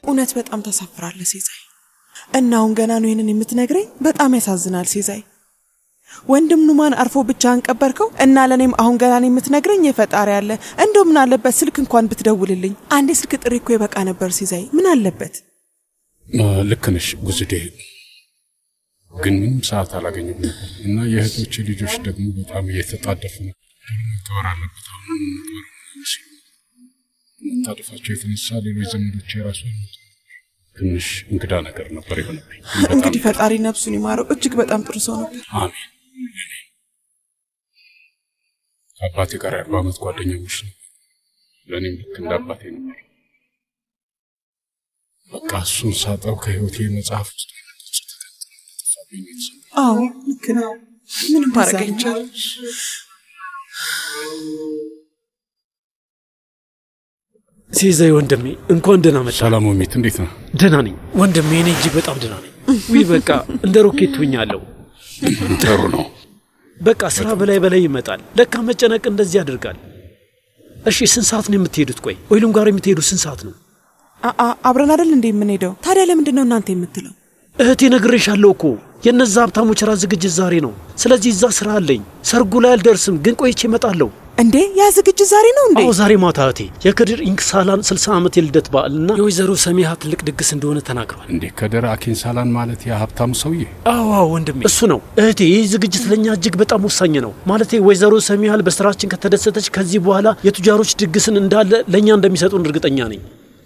እውነት በጣም ታሳፍራለህ ሴዛይ። እና አሁን ገና ነው ይሄንን የምትነግረኝ? በጣም ያሳዝናል ሴዛይ። ወንድም ኑማን አርፎ ብቻህን ቀበርከው እና ለእኔም አሁን ገና ነው የምትነግረኝ? የፈጣሪ አለ። እንደው ምን አለበት ስልክ እንኳን ብትደውልልኝ። አንዴ ስልክ ጥሪ እኮ ይበቃ ነበር ሴዛይ። ምን አለበት? ልክ ነሽ ጉዝዴ፣ ግን ምንም ሰዓት አላገኘሁም ነበር እና የእህቶቼ ልጆች ደግሞ በጣም እየተጣደፉ ነው። ቶሎ መቀበር አለበት አሁን መቀበር ሲሉ መጣደፋቸው የተነሳ ሌሎች ዘመዶቼ ራሱ ትንሽ እንግዳ ነገር ነበር የሆነብኝ። እንግዲህ ፈጣሪ ነፍሱን ይማረው። እጅግ በጣም ጥሩ ሰው ነበር። አሜን። ከአባቴ ጋር የ40 ዓመት ጓደኛሞች ነው። ለእኔም ልክ እንደ አባቴ ነበር። በቃ እሱን ሳጣው ከህይወቴ መጽሐፍ ውስጥ ተጠፋብኝ የተሰማኝ። አዎ ልክ ነው። ምንም ማድረግ አይቻልም። ሲዛይ ወንድሜ እንኳን ደህና መጣህ። ሰላም ወሚት፣ እንዴት ነው? ደህና ነኝ ወንድሜ፣ እኔ እጅግ በጣም ደህና ነኝ። ውይ በቃ እንደ ሮኬት ሆኛለሁ። ጥሩ ነው። በቃ ስራ በላይ በላይ ይመጣል። ለካ መጨነቅ እንደዚህ ያደርጋል። እሺ ስንት ሰዓት ነው የምትሄዱት? ቆይ ወይሉም ጋር የምትሄዱት ስንት ሰዓት ነው? አብረን አይደል እንዴ የምንሄደው? ታዲያ ለምንድን ነው እናንተ የምትለው? እህቴ ነግሬሻለሁ እኮ የነዛ ሀብታሞች ራት ዝግጅት ዛሬ ነው። ስለዚህ እዛ ስራ አለኝ። ሰርጉ ላይ አልደርስም፣ ግን ቆይቼ እመጣለሁ። እንዴ ያ ዝግጅት ዛሬ ነው እንዴ? አዎ ዛሬ ማታ እህቴ፣ የከድር ኢንክሳላን 60 ዓመት የልደት በዓልና የወይዘሮ ሰሚሃ ትልቅ ድግስ እንደሆነ ተናግረዋል። እንዴ ከድር አኪንሳላን ማለት የሀብታሙ ሰውዬ? አዎ አዎ ወንድሜ እሱ ነው። እህቴ ይህ ዝግጅት ለእኛ እጅግ በጣም ወሳኝ ነው። ማለቴ ወይዘሮ ሰሚሃል በስራችን ከተደሰተች ከዚህ በኋላ የቱጃሮች ድግስን እንዳለ ለእኛ እንደሚሰጡን እርግጠኛ ነኝ።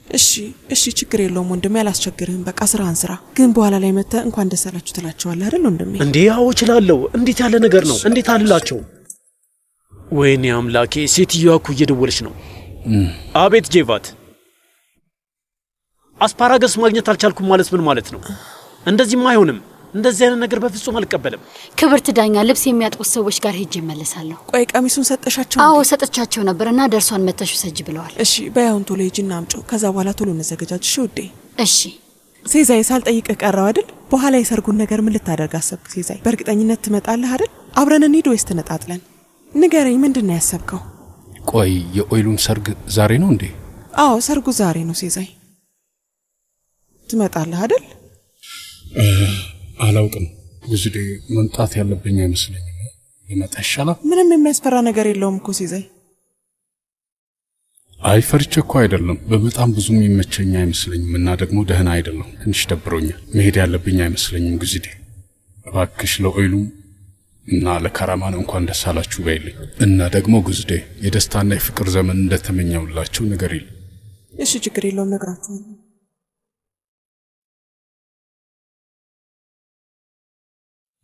እሺ እሺ፣ ችግር የለውም ወንድሜ፣ አላስቸግርህም። በቃ ስራህን ስራ። ግን በኋላ ላይ መጥተህ እንኳን ደስ አላችሁ ትላቸዋለህ አይደል ወንድሜ? እንዴ አዎ እችላለሁ። እንዴት ያለ ነገር ነው! እንዴት አልላቸው። ወይኔ አምላኬ፣ ሴትዮዋ እኮ እየደወለች ነው። አቤት ጄቫት፣ አስፓራገስ ማግኘት አልቻልኩም ማለት ምን ማለት ነው? እንደዚህም አይሆንም። እንደዚህ አይነት ነገር በፍጹም አልቀበልም። ክብርት ዳኛ፣ ልብስ የሚያጥቡት ሰዎች ጋር ሄጄ እመለሳለሁ። ቆይ ቀሚሱን ሰጠሻቸው? አዎ ሰጥቻቸው ነበር እና ደርሷን መተሽ ውሰጂ ብለዋል። እሺ በይ አሁን ቶሎ ሂጂና አምጪው። ከዛ በኋላ ቶሎ እንዘገጃጅ። እሺ ውዴ። እሺ ሴዛይ፣ ሳልጠይቅህ ቀረው አይደል? በኋላ የሰርጉን ነገር ምን ልታደርግ አሰብክ ሴዛይ? በእርግጠኝነት ትመጣለህ አይደል? አብረን እንሂድ ወይስ ተነጣጥለን? ንገረኝ፣ ምንድን ነው ያሰብከው? ቆይ የኦይሉም ሰርግ ዛሬ ነው እንዴ? አዎ ሰርጉ ዛሬ ነው ሴዛይ። ትመጣለህ አይደል? አላውቅም ጉዝዴ፣ መምጣት ያለብኝ አይመስለኝም። ብመጣ ይሻላል። ምንም የሚያስፈራ ነገር የለውም እኮ ሴዛይ። አይ ፈርቼ እኮ አይደለም። በመጣም ብዙም የሚመቸኝ አይመስለኝም እና ደግሞ ደህና አይደለም። ትንሽ ደብሮኛል። መሄድ ያለብኝ አይመስለኝም ጉዝዴ። እባክሽ ለኦይሉም እና ለካራማን እንኳን ደስ አላችሁ በይልኝ። እና ደግሞ ጉዝዴ የደስታና የፍቅር ዘመን እንደተመኘውላቸው ንገሪልኝ። እሺ ችግር የለውም እነግራቸዋለሁ።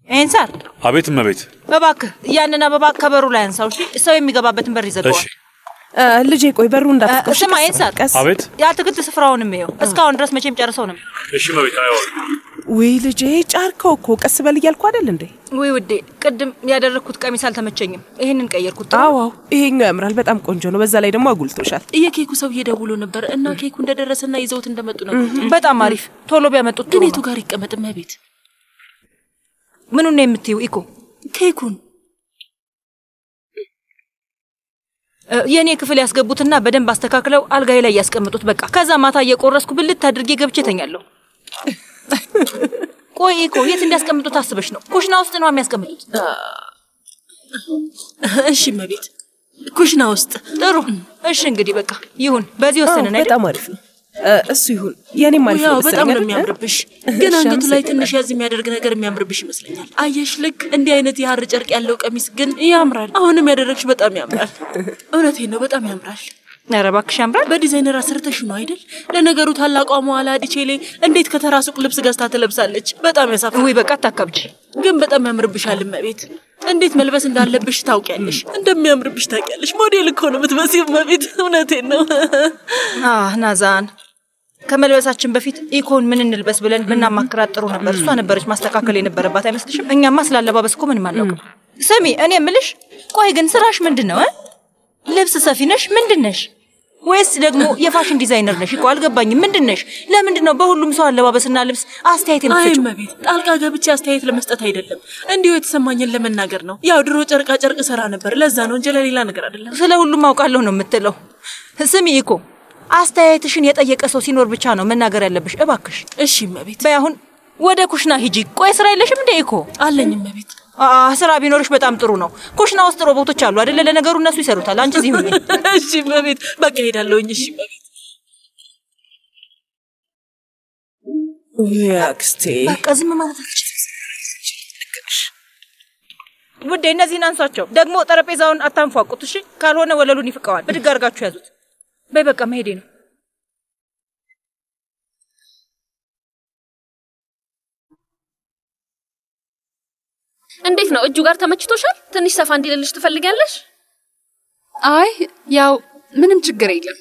ኤንሳር። አቤት እመቤት። እባክህ ያንን አበባ ከበሩ ላይ አንሳው። እሺ ሰው የሚገባበትን በር ይዘጋዋል። ልጄ ቆይ በሩ እንዳትከፍት። ስማ ኤንሳር። አቤት። የአትክልት ስፍራውንም ይኸው እስካሁን ድረስ መቼም ጨርሰው ነው። እሺ እመቤት። አየዋለሁ። ውይ ልጄ ጫርከው እኮ ቀስ በል እያልኩ አይደል እንዴ? ውይ ውዴ፣ ቅድም ያደረግኩት ቀሚስ አልተመቸኝም። ይሄንን ቀየርኩት። አዎ አዎ፣ ይሄኛው ያምራል። በጣም ቆንጆ ነው። በዛ ላይ ደግሞ አጉልቶሻል። የኬኩ ሰውዬ ደውሎ ነበር እና ኬኩ እንደደረሰና ይዘውት እንደመጡ ነው። በጣም አሪፍ። ቶሎ ቢያመጡት ግን የቱ ጋር ይቀመጥ እመቤት? ምኑን ነው የምትይው ኢኮ? ኬኩን የኔ ክፍል ያስገቡትና በደንብ አስተካክለው አልጋዬ ላይ ያስቀምጡት። በቃ ከዛ ማታ እየቆረስኩ ብልት አድርጌ ገብቼ ተኛለሁ። ቆይ ኢኮ የት እንዲያስቀምጡት አስበሽ ነው? ኩሽና ውስጥ ነው የሚያስቀምጡት። እሺ እመቤት፣ ኩሽና ውስጥ። ጥሩ። እሺ እንግዲህ በቃ ይሁን፣ በዚህ ወሰንን አይደል? በጣም አሪፍ ነው። እሱ ይሁን። የኔም አሪፍ ነው። በጣም ነው የሚያምርብሽ። ግን አንገቱ ላይ ትንሽ ያዝ የሚያደርግ ነገር የሚያምርብሽ ይመስለኛል። አየሽ፣ ልክ እንዲህ አይነት የሐር ጨርቅ ያለው ቀሚስ ግን ያምራል። አሁንም ያደረግሽ በጣም ያምራል። እውነቴን ነው፣ በጣም ያምራል። ኧረ እባክሽ ያምራል። በዲዛይነር አሰርተሽ ነው አይደል? ለነገሩ ታላቋ መዋላ ዲቼሌ እንዴት ከተራ ሱቅ ልብስ ገዝታ ትለብሳለች? በጣም ያሳፍራል። ውይ በቃ አታካብጂ። ግን በጣም ያምርብሻል እመቤት። እንዴት መልበስ እንዳለብሽ ታውቂያለሽ። እንደሚያምርብሽ ታውቂያለሽ። ሞዴል እኮ ነው የምትመስይው እመቤት። እውነቴን ነው። ናዛን ከመልበሳችን በፊት ኢኮን ምን እንልበስ ብለን ብናማክራት ጥሩ ነበር። እሷ ነበረች ማስተካከል የነበረባት አይመስልሽም? እኛማ ስላለባበስ እኮ ምንም አናውቅም። ስሚ እኔ የምልሽ፣ ቆይ ግን ስራሽ ምንድን ነው? ልብስ ሰፊ ነሽ? ምንድን ነሽ? ወይስ ደግሞ የፋሽን ዲዛይነር ነሽ? እኮ አልገባኝም። ምንድን ነሽ? ለምንድን ነው በሁሉም ሰው አለባበስና ልብስ አስተያየት የምትሰጪው? አይ እመቤት፣ ጣልቃ ገብቼ አስተያየት ለመስጠት አይደለም፣ እንዲሁ የተሰማኝን ለመናገር ነው። ያው ድሮ ጨርቃ ጨርቅ ሰራ ነበር፣ ለዛ ነው እንጂ ለሌላ ነገር አይደለም። ስለ ሁሉም አውቃለሁ ነው የምትለው። ስሚ ኢኮ፣ አስተያየትሽን የጠየቀ ሰው ሲኖር ብቻ ነው መናገር ያለብሽ። እባክሽ። እሺ እመቤት። በይ አሁን ወደ ኩሽና ሂጂ። ቆይ ስራ የለሽም እንዴ? እኮ አለኝ እመቤት። ስራ ቢኖርሽ በጣም ጥሩ ነው። ኩሽና ውስጥ ሮቦቶች አሉ አይደለ? ለነገሩ እነሱ ይሰሩታል። አንቺ እዚህ ሁኚ። እሺ እመቤት፣ በቃ እሄዳለሁኝ። እሺ እመቤት። ውይ አክስቴ፣ በቃ ዝም ማለት አልችልም። ውዴ እነዚህን አንሷቸው። ደግሞ ጠረጴዛውን አታንፏቁት እሺ? ካልሆነ ወለሉን ይፍቀዋል። ብድግ አድርጋችሁ ያዙት። በይ በቃ መሄዴ ነው። እንዴት ነው እጁ ጋር ተመችቶሻል? ትንሽ ሰፋ እንዲልልሽ ትፈልጊያለሽ? አይ ያው ምንም ችግር የለም።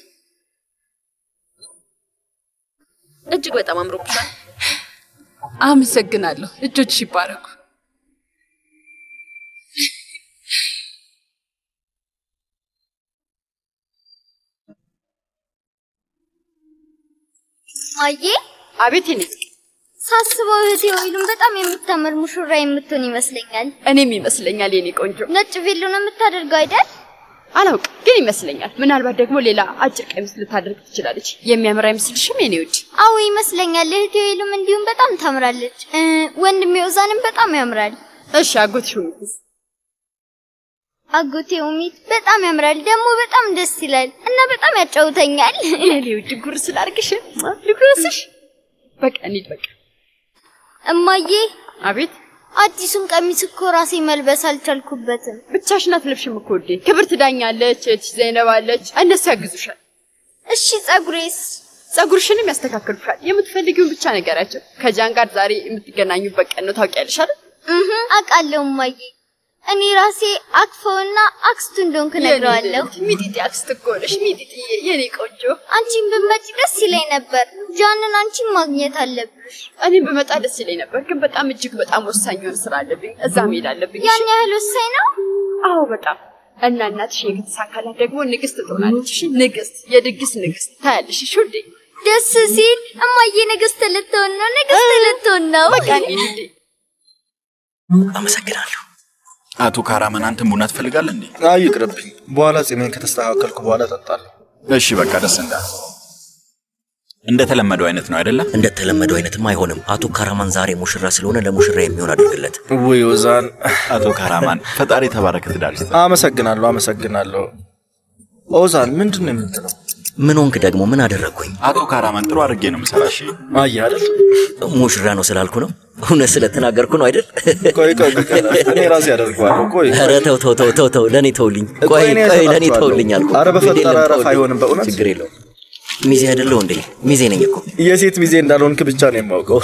እጅግ በጣም አምሮብሻል። አመሰግናለሁ። እጆችሽ ይባረኩ። ማዬ። አቤት የኔ ሳስበው እህቴ ወይሉም በጣም የምታምር ሙሽራ የምትሆን ይመስለኛል። እኔም ይመስለኛል የኔ ቆንጆ። ነጭ ቬሎ ነው የምታደርገው አይደል? አላውቅም ግን ይመስለኛል። ምናልባት ደግሞ ሌላ አጭር ቀሚስ ልታደርግ ትችላለች። የሚያምር አይመስልሽም የኔ ውድ? አዎ ይመስለኛል። እህቴ ወይሉም እንዲሁም በጣም ታምራለች። ወንድሜ ኦዛንም በጣም ያምራል። እሺ አጎትሽ ኡሚትስ? አጎቴ ኡሚት በጣም ያምራል፣ ደግሞ በጣም ደስ ይላል እና በጣም ያጫውተኛል። የኔ ውድ ጉርስ ላድርግሽ? ልጉርስሽ? በቃ እንሂድ በቃ። እማዬ። አቤት። አዲሱን ቀሚስ እኮ ራሴ መልበስ አልቻልኩበትም። ብቻሽን አትለብሽም እኮ ውዴ። ክብርት ዳኛ አለች፣ እህትሽ ዘይነብ አለች፣ እነሱ ያግዙሻል። እሺ ጸጉሬስ? ጸጉርሽንም ያስተካክሉሻል። የምትፈልጊውን ብቻ ንገሪያቸው። ከጃን ጋር ዛሬ የምትገናኙበት ቀን ነው ታውቂያለሽ አይደል? አውቃለሁ እማዬ። እኔ ራሴ አክፈውና አክስቱ እንደሆንክ እነግረዋለሁ። ሚጢጢ አክስት እኮ ነሽ ሚጢጢ፣ የኔ ቆንጆ። አንቺን ብትመጪ ደስ ይለኝ ነበር። ጃንን አንቺን ማግኘት አለብሽ። እኔም ብመጣ ደስ ይለኝ ነበር፣ ግን በጣም እጅግ በጣም ወሳኝ የሆነ ስራ አለብኝ። እዛ መሄድ አለብኝ። ያን ያህል ወሳኝ ነው? አዎ በጣም። እና እናትሽ ከተሳካላት ደግሞ ንግስት ትሆናለች። እሺ ንግስት፣ የድግስ ንግስት ታያለሽ። እሺ ውዴ፣ ደስ ሲል እማዬ ንግስት ልትሆን ነው፣ ንግስት ልትሆን ነው። በቃ እንሂድ ውዴ። አመሰግናለሁ። አቶ ካራማን አንተም ቡና ትፈልጋለህ እንዴ? አይ ይቅርብኝ። በኋላ ጺሜን ከተስተካከልኩ በኋላ እጠጣለሁ። እሺ በቃ ደስ እንዳለ። እንደተለመደው አይነት ነው አይደለ? እንደተለመደው አይነትም አይሆንም። አቶ ካራማን ዛሬ ሙሽራ ስለሆነ ለሙሽራ የሚሆን አድርግለት። ውይ ኦዛን። አቶ ካራማን ፈጣሪ የተባረከ ትዳር ይስጥ። አመሰግናለሁ፣ አመሰግናለሁ። ኦዛን ምንድን ነው የምትለው? ምን ሆንክ ደግሞ? ምን አደረግኩኝ? አቶ ካራማን ጥሩ አድርጌ ነው የምሰራሽ። አየህ አይደል? ሙሽራ ነው ስላልኩ ነው። እውነት ስለተናገርኩ ነው አይደል? ቆይ ቆይ ቆይ፣ እኔ ራሴ አደርገዋለሁ። ቆይ ኧረ ተው ተው ተው ተው ተው፣ ለእኔ ተውልኝ። ቆይ ቆይ፣ ለእኔ ተውልኝ አልኩ። ኧረ በፈጠረ እረፍ፣ አይሆንም በእውነት ችግር የለውም። ሚዜ አይደለሁ እንዴ? ሚዜ ነኝ እኮ። የሴት ሚዜ እንዳልሆንክ ብቻ ነው የማውቀው።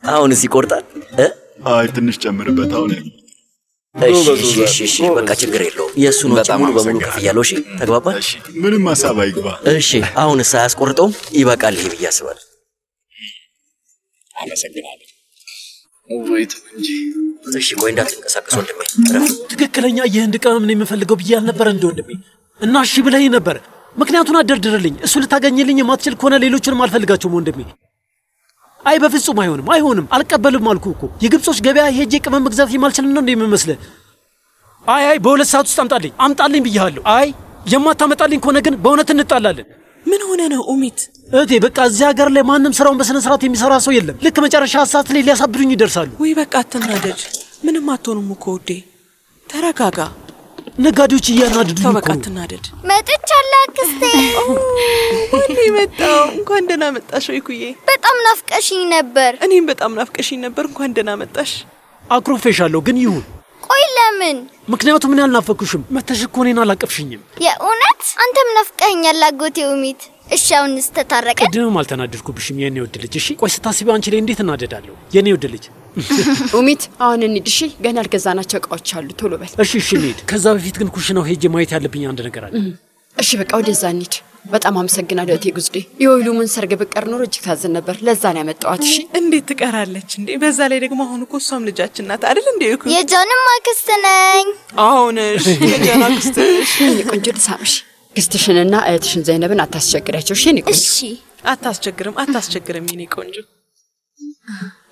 አሁንስ ይቆርጣል። አይ ትንሽ ጨምርበት። አሁን እሺ እሺ፣ በቃ ችግር የለውም። የእሱን ወጪ ሙሉ በሙሉ ከፍያለሁ። እሺ ተግባባን? ምንም ሀሳብ አይግባ። እሺ አሁንስ አያስቆርጠውም? ይበቃል ይሄ ብዬ አስባለሁ። አመሰግናለሁ። ወይት እንጂ እሺ፣ ቆይ እንዳትንቀሳቀስ ወንድሜ፣ እረፍ። ትክክለኛ የህንድ ቅመም ነው የምፈልገው ብዬ አልነበረ እንደ ወንድሜ? እና እሺ ብለኸኝ ነበር። ምክንያቱን አደርድርልኝ። እሱ ልታገኝልኝ የማትችል ከሆነ ሌሎችንም አልፈልጋቸውም ወንድሜ። አይ በፍጹም አይሆንም፣ አይሆንም፣ አልቀበልም አልኩህ እኮ። የግብጾች ገበያ ሄጄ ቅመም መግዛት የማልችል ነው እንደ የሚመስልህ? አይ አይ፣ በ2 ሰዓት ውስጥ አምጣልኝ፣ አምጣልኝ ብዬሃለሁ። አይ የማታመጣልኝ ከሆነ ግን በእውነት እንጣላለን። ምን ሆነ ነው ኡሚት? እህቴ በቃ እዚህ ሀገር ላይ ማንም ስራውን በስነ ስርዓት የሚሰራ ሰው የለም። ልክ መጨረሻ ሰዓት ላይ ሊያሳብዱኝ ይደርሳሉ። ውይ በቃ አትናደድ፣ ምንም አትሆኑም እኮ ውዴ፣ ተረጋጋ። ነጋዴዎች እያናደዱኝ ተው እኮ በቃ ነው። አትናደድ። መጥቻለሁ አክስቴ። ማን የመጣው? እንኳን ደህና መጣሽ ወይኩዬ። በጣም ናፍቀሽኝ ነበር። እኔም በጣም ናፍቀሽኝ ነበር። እንኳን ደህና መጣሽ። አኩርፌሻለሁ ግን ይሁን። ቆይ ለምን? ምክንያቱም እኔ አልናፈኩሽም። መተሽ እኮ እኔን አላቀፍሽኝም። የእውነት አንተም ናፍቀኸኛል አጎቴ ኡሚት። እሺ አሁንስ ተታረቀን? ቅድምም አልተናደድኩብሽም የኔ ውድ ልጅ። እሺ ቆይ ስታስቢው አንቺ ላይ እንዴት እናደዳለሁ የኔ ውድ ልጅ። ኡሚት አሁን እንሂድ እሺ። ገና ያልገዛናቸው እቃዎች አሉ፣ ቶሎ በል። እሺ እሺ እንሂድ። ከዛ በፊት ግን ኩሽናው ሄጄ ማየት ያለብኝ አንድ ነገር አለ። እሺ በቃ ወደዛ እንሂድ። በጣም አመሰግናለሁ እቴ ጉዝዴ። የወይሉምን ሰርግ ብቀር ኖሮ እጅግ ታዝን ነበር። ለዛ ነው ያመጣኋት። እሺ እንዴት ትቀራለች እንዴ? በዛ ላይ ደግሞ አሁን እኮ እሷም ልጃችን ናት አይደል እንዴ? እኮ የጃንም አክስት ነኝ። አሁን እሺ የጃን አክስት ነሽ። የኔ ቆንጆ ልሳምሽ። አክስትሽንና እህትሽን ዘይነብን አታስቸግሪያቸው። እሺ የኔ ቆንጆ። እሺ አታስቸግርም፣ አታስቸግርም የኔ ቆንጆ።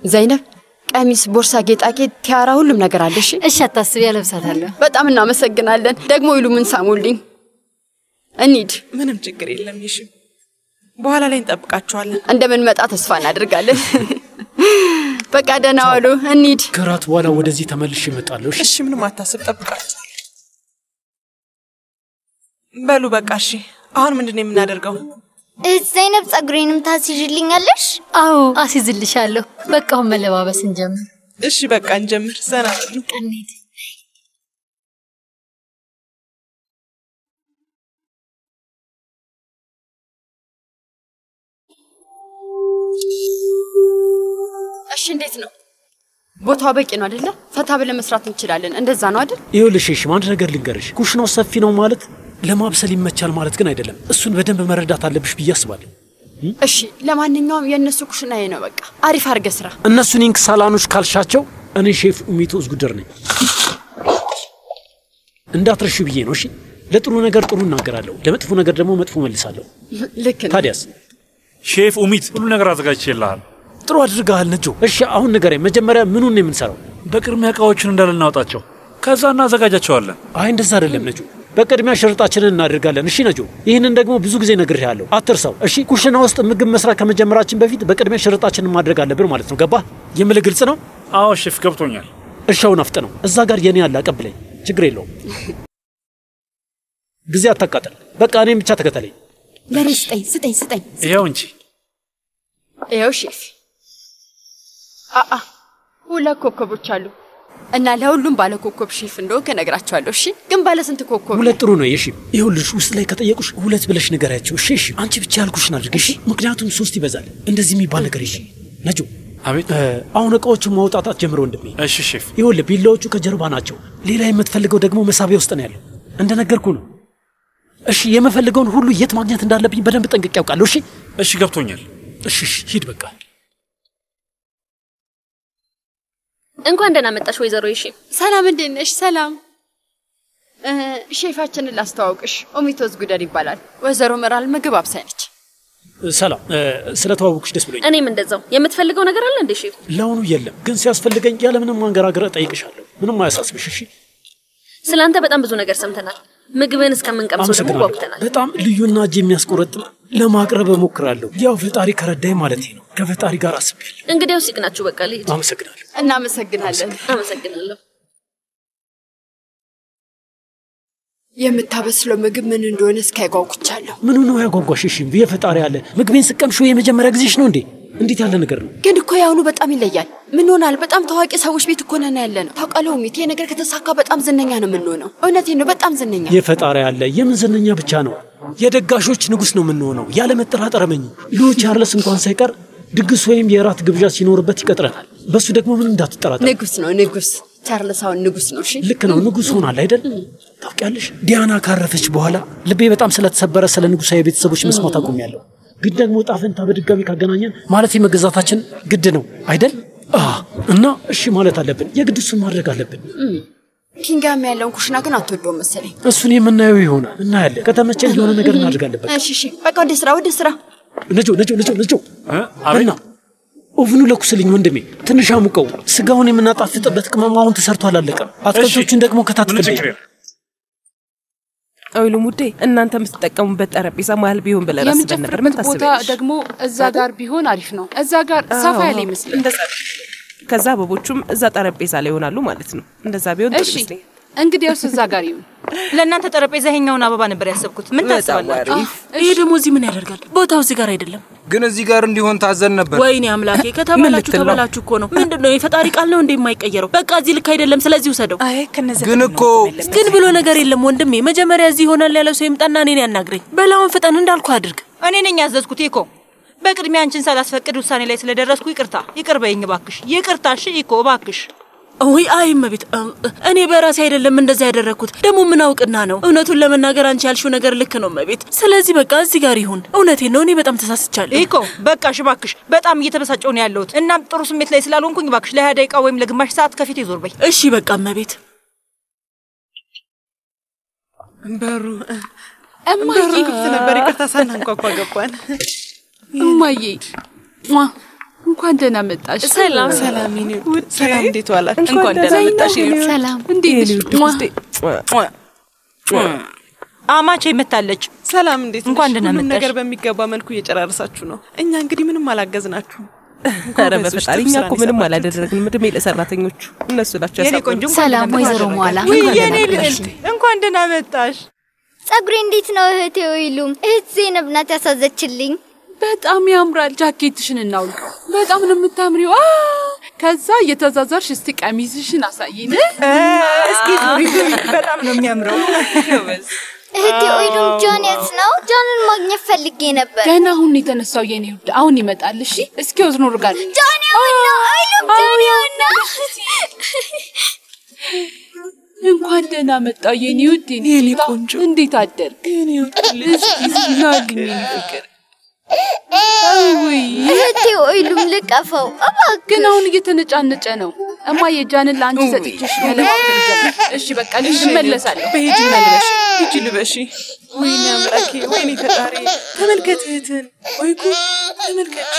ዘይነብ ቀሚስ፣ ቦርሳ፣ ጌጣጌጥ፣ ቲያራ፣ ሁሉም ነገር አለ። እሺ እሺ፣ አታስቢ፣ አለብሳታለሁ። በጣም እናመሰግናለን። ደግሞ ይሉምን ሳሙልኝ። እንሂድ። ምንም ችግር የለም ይሽም፣ በኋላ ላይ እንጠብቃችኋለን። እንደምንመጣ ተስፋ እናደርጋለን። በቃ ደህና ዋሉ። እንሂድ። ከራት በኋላ ወደዚህ ተመልሼ እመጣለሁ። እሺ፣ ምንም አታስብ፣ ጠብቃችኋለሁ። በሉ በቃ እሺ። አሁን ምንድን ነው የምናደርገው? እህት ዘይነብ ጸጉሬንም ታስይዥልኛለሽ? አዎ አስይዝልሻለሁ። በቃ አሁን መለባበስ እንጀምር። እሺ በቃ እንጀምር። ዘና በሉ። እንሂድ። እሺ እንዴት ነው ቦታው? በቂ ነው አይደለ? ፈታ ብለን መስራት እንችላለን። እንደዛ ነው አይደል? ይኸውልሽ እሺ፣ አንድ ነገር ልንገርሽ። ኩሽናው ሰፊ ነው ማለት ለማብሰል ይመቻል ማለት ግን አይደለም። እሱን በደንብ መረዳት አለብሽ ብዬ አስባለሁ። እሺ ለማንኛውም የእነሱ ኩሽና ይሄ ነው። በቃ አሪፍ አድርገህ ስራ። እነሱን ኢንክሳላኖች ካልሻቸው እኔ ሼፍ ኡሚቶ እዝጉደር ነኝ። እንዳትረሺ ብዬ ነው። እሺ ለጥሩ ነገር ጥሩ እናገራለሁ፣ ለመጥፎ ነገር ደግሞ መጥፎ መልሳለሁ። ልክ ነው። ታዲያስ ሼፍ ኡሚት ሁሉ ነገር አዘጋጅቼልሃል። ጥሩ አድርገሃል ነጆ። እሺ አሁን ንገረኝ፣ መጀመሪያ ምኑን ነው የምንሰራው? በቅድሚያ እቃዎቹን እንዳለ እናውጣቸው፣ ከዛ እናዘጋጃቸዋለን። አይ እንደዛ አይደለም ነጆ። በቅድሚያ ሽርጣችንን እናደርጋለን። እሺ ነጆ፣ ይህንን ደግሞ ብዙ ጊዜ ነግሬሃለሁ፣ አትርሳው። እሺ ኩሽና ውስጥ ምግብ መስራት ከመጀመራችን በፊት በቅድሚያ ሽርጣችንን ማድረግ አለብን ማለት ነው። ገባህ? የምልህ ግልጽ ነው? አዎ ሼፍ ገብቶኛል። እርሻውን አፍጥነው። እዛ ጋር የኔ ያለ አቀብለኝ፣ ችግር የለውም። ጊዜ አታቃጥል። በቃ እኔም ብቻ ተከተለኝ። ለኔ ስጠኝ፣ ስጠኝ፣ ስጠኝ። ይኸው እንጂ ይኸው ሼፍ። አአ ሁለት ኮከቦች አሉ እና ለሁሉም ባለ ኮከብ ሼፍ እንደሆንክ እነግራቸዋለሁ። እሺ ግን ባለ ስንት ኮከብ? ሁለት ጥሩ ነው። የሺ ይኸውልሽ፣ ውስጥ ላይ ከጠየቁሽ ሁለት ብለሽ ንገሪያቸው። እሺ እሺ፣ አንቺ ብቻ ያልኩሽን አድርግ። እሺ፣ ምክንያቱም ሶስት ይበዛል። እንደዚህ የሚባል ነገር የለም። ነጆ። አቤት። አሁን እቃዎቹን ማውጣጣት ጀምሮ ወንድሜ። እሺ ሼፍ። ይኸውልህ ቢላዎቹ ከጀርባ ናቸው። ሌላ የምትፈልገው ደግሞ መሳቢያ ውስጥ ነው ያለው። እንደነገርኩ ነው። እሺ፣ የምፈልገውን ሁሉ የት ማግኘት እንዳለብኝ በደንብ ጠንቅቄ ያውቃለሁ። እሺ እሺ፣ ገብቶኛል። እሺ እሺ፣ ሂድ በቃ። እንኳን ደህና መጣሽ ወይዘሮ ይሺ። ሰላም፣ እንዴት ነሽ? ሰላም። ሼፋችንን ላስተዋውቅሽ፣ ኡሚት ኦዝጉደር ይባላል። ወይዘሮ መራል ምግብ አብሳይ ነች። ሰላም፣ ስለተዋወቅሽ ደስ ብሎኛል። እኔም እንደዛው። የምትፈልገው ነገር አለ እንዴ ሼፍ? ለአሁኑ የለም፣ ግን ሲያስፈልገኝ ያለምንም ማንገራገር እጠይቅሻለሁ። ምንም አያሳስብሽ። እሺ። ስለአንተ በጣም ብዙ ነገር ሰምተናል። ምግብን እስከምንቀምሰው ደግሞ አመሰግናለሁ። ጓጉተናል። በጣም ልዩና እጅ የሚያስቆረጥም ለማቅረብ እሞክራለሁ። ያው ፈጣሪ ከረዳኝ ማለት ነው። ከፈጣሪ ጋር አስቤያለሁ። እንግዲያውስ ይቅናችሁ። በቃ ልሂድ። አመሰግናለሁ። እናመሰግናለን። አመሰግናለሁ። የምታበስለው ምግብ ምን እንደሆነ እስካይ ጓጉቻለሁ። ምኑ ነው ያጓጓሽ? እሺ የፈጣሪ አለ። ምግቤን ስቀምሽው የመጀመሪያ ጊዜሽ ነው እንዴ? እንዴት ያለ ነገር ነው! ግን እኮ ያሁኑ በጣም ይለያል። ምን ሆናል? በጣም ታዋቂ ሰዎች ቤት እኮ ነን ያለ ነው። ታውቃለህ ኡሚት፣ ይሄ ነገር ከተሳካ በጣም ዝነኛ ነው የምንሆነው። እውነቴን ነው፣ በጣም ዝነኛ። የፈጣሪ አለ። የምን ዝነኛ ብቻ ነው፣ የደጋሾች ንጉሥ ነው የምንሆነው። ያለ መጠራጠር እመኚ። ልዑል ቻርለስ እንኳን ሳይቀር ድግስ ወይም የራት ግብዣ ሲኖርበት ይቀጥረናል። በሱ ደግሞ ምን እንዳትጠራጠር። ንጉሥ ነው ንጉሥ። ቻርልስ አሁን ንጉሥ ነው። እሺ ልክ ነው፣ ንጉሥ ሆናል አይደል? ታውቂያለሽ፣ ዲያና ካረፈች በኋላ ልቤ በጣም ስለተሰበረ ስለ ንጉሣዊ ቤተሰቦች መስማት አቁሜያለሁ። ግን ደግሞ ዕጣ ፈንታ በድጋሚ ካገናኘን ማለት የመገዛታችን ግድ ነው አይደል? እና እሺ ማለት አለብን። የግድ እሱን ማድረግ አለብን። ኪንጋም ያለውን ኩሽና ግን አትወደውም መሰለኝ። እሱን የምናየው ይሆናል። እናያለን። ከተመቸን የሆነ ነገር እናድርጋለን። በቃ እሺ እሺ፣ በቃ ወደ ስራ፣ ወደ ስራ። ነጆ፣ ነጆ፣ ነጆ፣ ነጆ። እና oven ኑ ለኩስልኝ ወንድሜ፣ ትንሽ አሙቀው። ስጋውን የምናጣፍጥበት ቅመም አሁን ተሰርቶ አላለቀም። አትክልቶቹን ደግሞ ከታትፍልኝ። ኦይሉ ሙዴ፣ እናንተ የምትጠቀሙበት ጠረጴዛ መሀል ቢሆን ብለን አስበን ነበር። ምን የምንጨፍርበት ቦታ ታስቢያለሽ? ደግሞ እዛ ጋር ቢሆን አሪፍ ነው። እዛ ጋር ሰፋ ያለ ይመስላል። እንደዛ ከዛ አበቦቹም እዛ ጠረጴዛ ላይ ይሆናሉ ማለት ነው። እንደዛ ቢሆን ጥሩ እሺ ይመስለኛል። እንግዲያውስ እዛ ጋር ይሁን። ለእናንተ ጠረጴዛ ይሄኛውን አበባ ነበር ያሰብኩት። ምን ታስባላችሁ? ይሄ ደግሞ እዚህ ምን ያደርጋል? ቦታው እዚህ ጋር አይደለም። ግን እዚህ ጋር እንዲሆን ታዘን ነበር። ወይኔ አምላኬ፣ ከተባላችሁ ልትል ነው? ተባላችሁ እኮ ነው። ምንድን ነው የፈጣሪ ቃል ነው እንደ የማይቀየረው? በቃ እዚህ ልክ አይደለም፣ ስለዚህ ውሰደው። ግን እኮ ግን ብሎ ነገር የለም ወንድሜ። መጀመሪያ እዚህ ይሆናል ያለው ሰው ይምጣና እኔን ያናግረኝ። በላውን ፍጠን፣ እንዳልኩ አድርግ። እኔ ነኝ ያዘዝኩት ኢኮ። በቅድሚያ አንቺን ሳላስፈቅድ ውሳኔ ላይ ስለደረስኩ ይቅርታ፣ ይቅር በይኝ እባክሽ። ይቅርታ። እሺ ኢኮ እባክሽ። ወይ አይ እመቤት፣ እኔ በራሴ አይደለም እንደዛ ያደረግኩት። ደግሞ ምን አውቅና ነው? እውነቱን ለመናገር አንቺ ያልሽው ነገር ልክ ነው እመቤት። ስለዚህ በቃ እዚህ ጋር ይሁን። እውነቴን ነው፣ እኔ በጣም ተሳስቻለሁ። ኢኮ በቃሽ እባክሽ። በጣም እየተበሳጨሁ ነው ያለሁት። እናም ጥሩ ስሜት ላይ ስላልሆንኩኝ እባክሽ ለ20 ደቂቃ ወይም ለግማሽ ሰዓት ከፊቴ ዞር በይ። እሺ በቃ እመቤት። በሩ እማዬ በሩ ክፍት ነበር። ይቅርታ ሳናንኳኳ ገባን። እማዬ ሟ እንኳን ደህና መጣሽ። ሰላም ሰላም፣ የኔ ውድ ሰላም፣ እንዴት ዋላችሁ? እንኳን ደህና መጣሽ የኔ ውድ። ሰላም፣ እንዴት ነሽ? ሟ አማቼ መታለች። ሰላም፣ እንዴት ነሽ? እንኳን ደህና ሁሉም መጣሽ። ነገር በሚገባ መልኩ እየጨራረሳችሁ ነው። እኛ እንግዲህ ምንም አላገዝናችሁም። ኧረ ጎበዞች፣ በፈጣሪ ጥሩ እኛ ስራ እኮ ነው ምንም የሰራችሁት። አላደረግንም። እድሜ ለሰራተኞቹ እነሱ ናቸው የኔ ያሳበሩን። ቆንጆ እንኳን ሰላም ደህና ወይዘሮ መጣሽ። ሟላ፣ ውይ እንኳን የኔ ደህና መጣሽ። ልዕልት እንኳን ደህና መጣሽ። ጸጉሬ እንዴት ነው እህቴ? ወይሉም እህት ዜነብ ናት ያሳዘችልኝ። በጣም ያምራል። ጃኬትሽን እናውልቀው። በጣም ነው የምታምሪው። ከዛ እየተዛዛርሽ እስቲ ቀሚስሽን አሳይን። እስኪ ዙሪ ዙሪ፣ በጣም ነው የሚያምረው። እህቴ ወይሉም ጆን የት ነው? ጆንን ማግኘት ፈልጌ ነበር። ገና አሁን ነው የተነሳው የኔ ውድ፣ አሁን ይመጣል። እሺ እስኪ ኦዝኑር ጋር ጆን ይኸውና፣ ወይሉም ጆን ይኸውና። እንኳን ደህና መጣ የኔ ውድ፣ የኔ ቆንጆ፣ እንዴት አደርክ? እስኪ እስኪ ናግኝ የኔ ፍቅር። ውይ እህቴ ወይሉም ልቀፈው እባክሽ። ግን አሁን እየተነጫነጨ ነው። እማዬ ጃንን ለአንቺ ሰጥቼሽ መለማመጥ ልጀምር። እሺ በቃ ልሂድ፣ እመለሳለሁ። በሂጂና ልበሺ፣ ሂጂ ልበሺ። ወይኔ አምላኬ፣ ወይኔ ፈጣሪ፣ ተመልከት እህትህን። ወይ ጉድ፣ ተመልከች።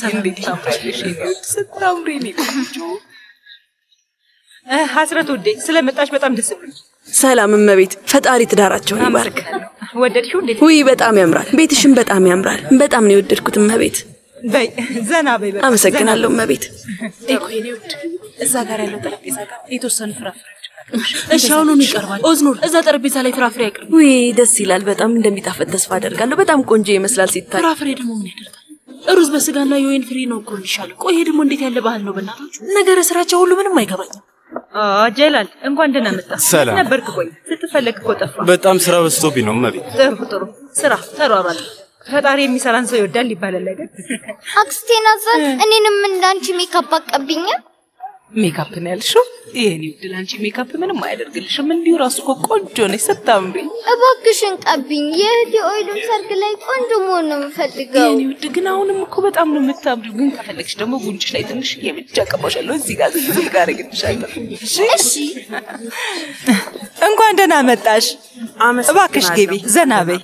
እንዴት ታምራለሽ የኔ ውድ፣ ስታምሪ የኔ ቆንጆ። ሀስረት ውዴ ስለመጣሽ በጣም ደስ ብሎኛል። ሰላም እመቤት፣ ፈጣሪ ትዳራቸውን ይባርክ። ወደድሽው? እንዴት? ውይ በጣም ያምራል፣ ቤትሽም በጣም ያምራል። በጣም ነው የወደድኩት እመቤት። በይ ዘና በይ። በቃ አመሰግናለሁ እመቤት። እኮ የኔ ውድ፣ እዛ ጋር ያለው ጠረጴዛ ጋር የተወሰኑ ፍራፍሬዎች እሺ፣ አሁኑኑ ይቀርባል። ኦዝኑር፣ እዛ ጠረጴዛ ላይ ፍራፍሬ አይቀርም። ውይ ደስ ይላል። በጣም እንደሚጣፍጥ ተስፋ አደርጋለሁ። በጣም ቆንጆ ይመስላል ሲታይ። ፍራፍሬ ደግሞ ምን ያደርጋል? ሩዝ በስጋና የወይን ፍሬ ነው እኮ የሚሻለው። ቆይ ይሄ ደግሞ እንዴት ያለ ባህል ነው? በእናታችሁ ነገረ ስራቸው ሁሉ ምንም አይገባኝም። ጀላል እንኳን ደህና መጣ። ሰላም። ነበርክ? ቆይ ስትፈለግ እኮ ጠፋ። በጣም ስራ በዝቶብኝ ነው እመቤት። ጥሩ ጥሩ ስራ ተሯሯል። ፈጣሪ የሚሰራን ሰው ይወዳል ይባላል አይደል? አክስቴ ናዛን እኔንም እንዳንቺ ሜካፕ አቀብኝም። ሜካፕ ነው ያልሽው? የኔ ውድ ለአንቺ ሜካፕ ምንም አያደርግልሽም። እንዲሁ ራሱ እኮ ቆንጆ ነሽ ስታምሪ። እባክሽን ቀብኝ። የእህቴ ኦይሉም ሰርግ ላይ ቆንጆ መሆን ነው የምፈልገው። የኔ ውድ ግን አሁንም እኮ በጣም ነው የምታምሪው። ግን ከፈለግሽ ደግሞ ጉንጭሽ ላይ ትንሽ ብቻ ቀባሻለሁ። እዚህ ጋር እዚህ ጋር አደርግልሻለሁ። እሺ እንኳን ደህና መጣሽ። እባክሽ ግቢ፣ ዘና በይ።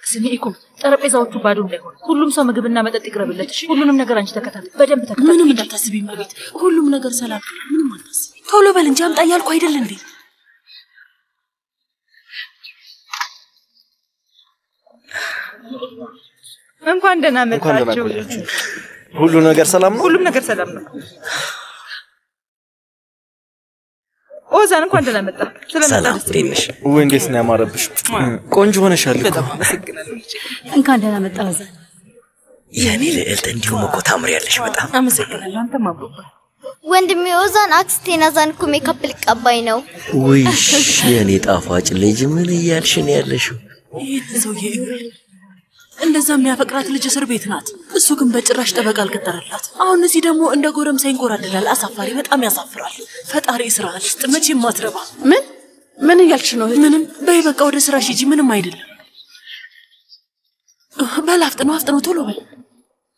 ስሚ እኮ ጠረጴዛዎቹ ባዶ እንዳይሆኑ ሁሉም ሰው ምግብና መጠጥ ይቅረብለት። እሺ፣ ሁሉንም ነገር አንቺ ተከታተል፣ በደንብ ተከታተል። ምንም እንዳታስቢ እመቤት፣ ሁሉም ነገር ሰላም ነው። ምንም አታስቢ። ቶሎ በል እንጂ አምጣ እያልኩ አይደል እንዴ? እንኳን ደህና እንኳን ደህና መጣችሁ። ቆያችሁ። ሁሉ ነገር ሰላም ነው? ሁሉም ነገር ሰላም ነው። ኦዛን እንኳን ደህና መጣ። ስለመጣ ሰላም፣ ደስ እንዴት ነሽ? ውይ እንዴት ነው ያማረብሽ! ቆንጆ ሆነሻል እኮ። እንኳን ደህና መጣ ኦዛን። የኔ ልዕልት፣ እንዲሁም እኮ ታምሪያለሽ በጣም። አመሰግናለሁ። አንተም አምሮብሃል። ወንድሜ ኦዛን፣ አክስቴ ናዛን እኮ ሜካፕ ልቀባኝ ነው። ውይ የኔ ጣፋጭ ልጅ ምን እያልሽ ነው ያለሽው? ይህን ሰውዬ እዩ። እንደዛ የሚያፈቅራት ልጅ እስር ቤት ናት። እሱ ግን በጭራሽ ጠበቃ አልቀጠረላት። አሁን እዚህ ደግሞ እንደ ጎረምሳ ይንጎራደዳል። አሳፋሪ፣ በጣም ያሳፍራል። ፈጣሪ ስራ ልስጥ፣ መቼም አትረባ። ምን ምን እያልሽ ነው? ምንም። በይ በቃ ወደ ስራሽ ሂጂ። ምንም አይደለም። በል አፍጥነው፣ አፍጥነው፣ ቶሎ በል።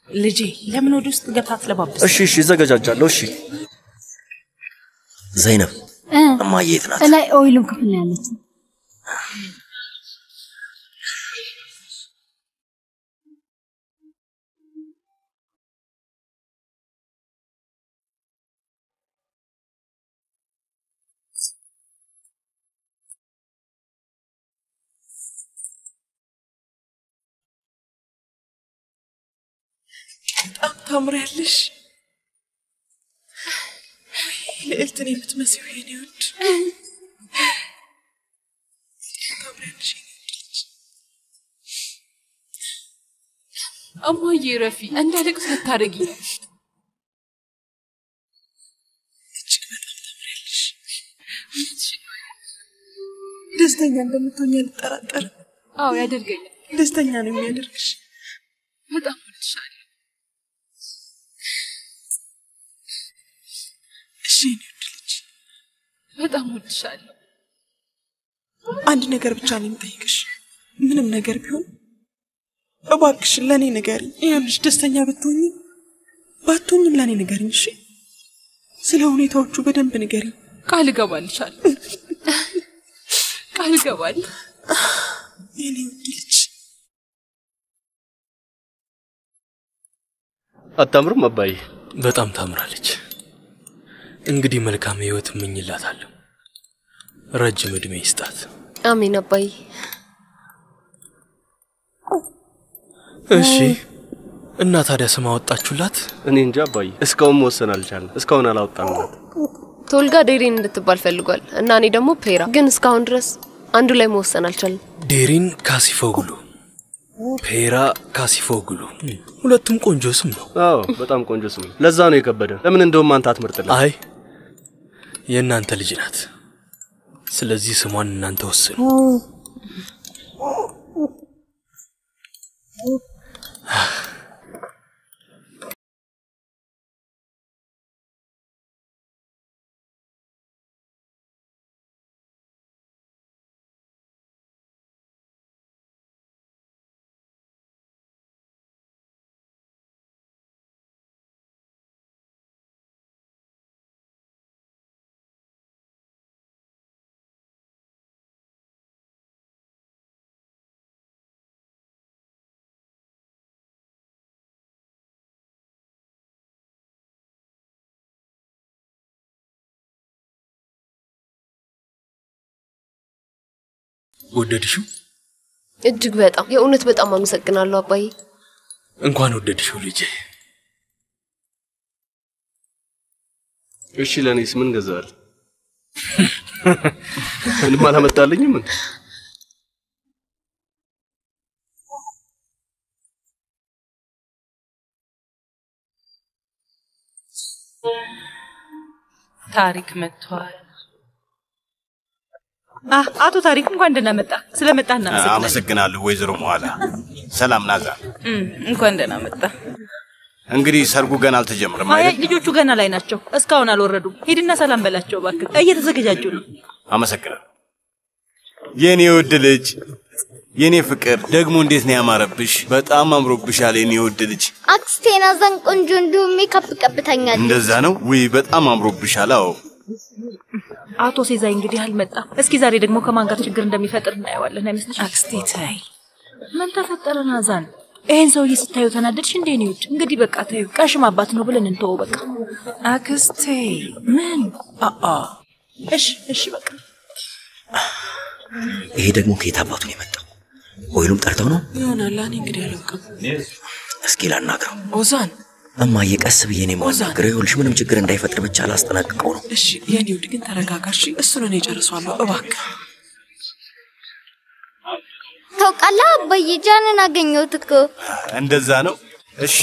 ልጄ ለምን ወደ ውስጥ ገብታ አትለባብስ? እሺ እሺ፣ እዘገጃጃለሁ። እሺ ዘይነብ፣ እማዬ የት ናት? እላይ ኦይሉም ክፍል ነው ያለችው። በጣም ታምሪያለሽ። ውይ ልዕልትን የምትመስይው የኔ ውድ፣ ታምሪያለሽ የኔ ውድ ልጅ። እማዬ ረፊ፣ እንዳለቅስ ልታደርጊ ነው። እጅግ በጣም ታምሪያለሽ። ደስተኛ እንደምትሆኝ አልጠራጠርም። አዎ ያደርገኛል። ደስተኛ ነው የሚያደርግሽ። በጣም እወድሻለሁ። እሺ የኔ ውድ ልጅ በጣም እወድሻለሁ። አንድ ነገር ብቻ ነው የምጠይቅሽ። ምንም ነገር ቢሆን እባክሽ ለኔ ንገሪኝ። ይኸውልሽ ደስተኛ ብትሆኝም ባትሆኝም ለኔ ንገሪኝ። እሺ ስለ ሁኔታዎቹ በደንብ ንገሪኝ። ቃል እገባልሻለሁ። ቃል እገባለሁ። የኔ ውድ ልጅ አታምርም አባዬ? በጣም ታምራለች። እንግዲህ መልካም ህይወት እመኝላታለሁ። ረጅም እድሜ ይስጣት። አሜን አባዬ። እሺ እና ታዲያ ስም አወጣችሁላት? እኔ እንጃ አባዬ፣ እስካሁን መወሰን አልቻልንም። እስካሁን አላወጣንላት። ቶልጋ ዴሪን እንድትባል ፈልጓል እና እኔ ደግሞ ፔራ። ግን እስካሁን ድረስ አንዱ ላይ መወሰን አልቻልንም። ዴሪን ካሲፎግሉ፣ ፔራ ካሲፎግሉ። ሁለቱም ቆንጆ ስም ነው። አዎ በጣም ቆንጆ ስም ነው። ለዛ ነው የከበደ። ለምን እንደውም አንተ አትመርጥልም? አይ የእናንተ ልጅ ናት። ስለዚህ ስሟን እናንተ ወስኑ። ወደድሽው? እጅግ በጣም የእውነት በጣም አመሰግናለሁ አባዬ። እንኳን ወደድሽው ልጄ። እሺ ለእኔስ ምን ገዛል? ምንም አላመጣልኝም። ምን ታሪክ መጥቷል። አቶ ታሪክ እንኳን ደህና መጣ። ስለመጣ እናመሰግናለን። አመሰግናለሁ ወይዘሮ መኋላ። ሰላም ናዛ። እንኳን ደህና መጣ። እንግዲህ ሰርጉ ገና አልተጀመረም አይ አይደል? ልጆቹ ገና ላይ ናቸው፣ እስካሁን አልወረዱም። ሂድና ሰላም በላቸው እባክህ፣ እየተዘገጃጁ ነው። አመሰግናለሁ። የኔ ውድ ልጅ፣ የኔ ፍቅር ደግሞ እንዴት ነው ያማረብሽ! በጣም አምሮብሻል የኔ ውድ ልጅ። አክስቴ ናዛን ቆንጆ እንዲሁም ሜካፕ ቀብታኛለች። እንደዛ ነው ውይ፣ በጣም አምሮብሻል። አዎ አቶ ሴዛይ እንግዲህ አልመጣም። እስኪ ዛሬ ደግሞ ከማን ጋር ችግር እንደሚፈጥር እናየዋለን። አይመስልሽ? አክስቴ ተይ። ምን ተፈጠረ ናዛን? ይሄን ሰውዬ ስታዩ ተናደድሽ እንዴ? ነው እንግዲህ በቃ ተይው፣ ቀሽም አባት ነው ብለን እንተወው በቃ። አክስቴ ምን? አአ እሺ እሺ በቃ ይሄ ደግሞ ከየት አባቱ ነው የመጣው? ወይሉም ጠርተው ነው? ይሆናል። እኔ እንግዲህ አላውቅም። እስኪ ላናግረው። ኦዛን እማዬ፣ ቀስ ብዬ ነው የማናግረው። ይኸውልሽ ምንም ችግር እንዳይፈጥር ብቻ ላስጠነቅቀው ነው። እሺ የኔ ውድ ግን ተረጋጋ። እሺ እሱን እኔ እጨርሰዋለሁ። እባክህ ታውቃለህ አባዬ፣ ጃንን አገኘሁት እኮ። እንደዛ ነው። እሺ